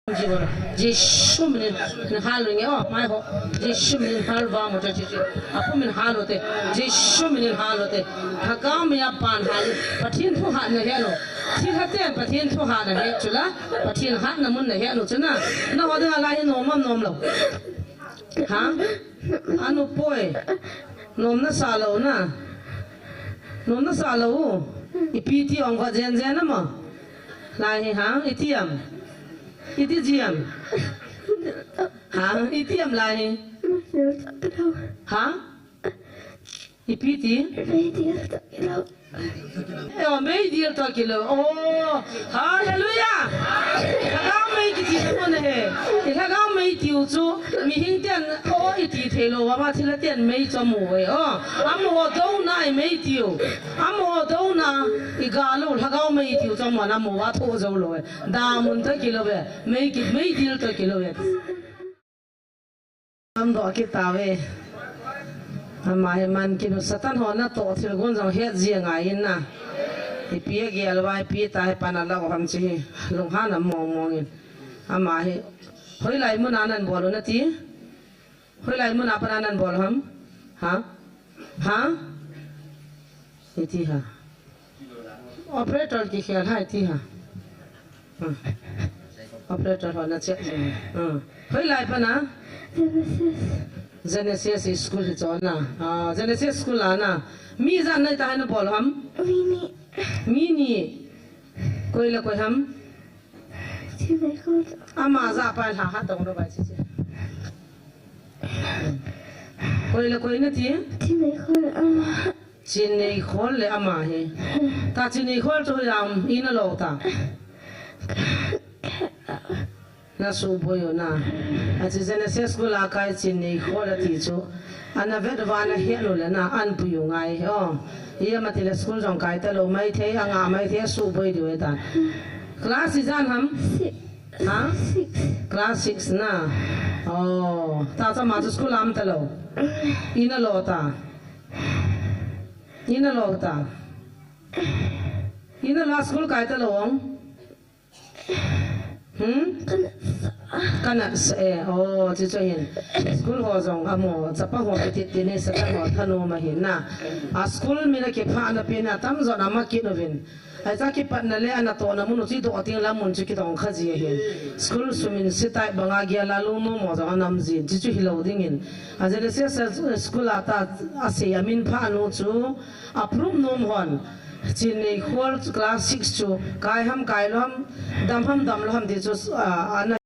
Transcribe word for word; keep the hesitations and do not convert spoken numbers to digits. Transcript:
Jesu minin hal nge o, mai ho. Jesu minin hal va mo te, Jesu. Apu min hal te. Jesu minin hal te. Lhagao mei a pan hal. Pathen thu hatna he lo. Thilha ten Pathen thu hatna he chula. Pathen hatna mun na he lo chuna. Na ho dinga lai hi nom am nom lou. Ha? Anu poi. Nom nasa lou na. Nom nasa lou. Ipi ti ong va jen jen na mo. Lai hi ha, iti am. Iti ji am. Ha, iti am lai hi. Ha? Ipi ti? Eo, meidil toh kilou. Oh, hallelujah. Lhagao mei kiti na mo na he. I lhagao mei tiu chu, mihing ten, oh, iti thei lou, ama thilha ten mei chu amu e. Oh, amaho douna i mei tiu. Amaho douna i ga lou, lhagao mei tiu chu amu, amaho va tho jou lou e. Damun toh kilou e. Mei ki, meidil toh kilou e. Am doh kit tave. Ama hi man kinu Satan ho natoh thil gun jong het ji angai in na. Ipi agel uva, ipi ta hi pan alah u ham chi hi. Lunghan am mong mong in. Ama hi. Hoilai muna nan bol u nati. Hoilai muna pan nan bol u ham. Ha? Ha? Iti ha. Operator kikhel hai ti ha. Hmm. Operator ho na check. Hmm. Hoilai pana? Genesis. Genesis school hi chona. Ah, Genesis school a na. Mi ijat nai ta hai na bol ham? Mi ni. Mi ni. Koi le koi ham? Chinneihol. Ama ja pai lha ha tong ro bai chi chi. Koi le koi nati? Chinneihol ama. Chinneihol le ama hi. Ta Chinneihol chu hoiya um, ina lo ta. Na suboi u na. Achi Genesis school a kai Chinneihol ati chu. Ana vet uva ana het u le na, an pui u ngai hi o. Ipi ama ti le school jong kai talou maithei, anga maithei, asuboi diu ahitan. Class ijat ham? Six. Ha? Six. Class six na. Oh, ta chu ama chu school a um talou. Ina lo ta. Ina lo ta. Ina lo school kai talou ong. Hmm? Kana sa e, oh, chi chu hin. School ho jong amo, chapa ho ti ti ni sa ta ho thanu ma hin na. A school mi na kipha na pi na tamjo na ma kit uvin. Ai cha kipat na le ana toh na mun u chi doh ting la mun chu kidong kha ji hin. School sumin sitai banga gel a lungnom mo jong anam jin. Chi chu hilou ding in. A Genesis school a ta asei amin pha nu chu. Approve nom hon. Chinneihol class six chu. Kai ham kai lou ham. Dam ham dam lou ham ti chu, ah, ana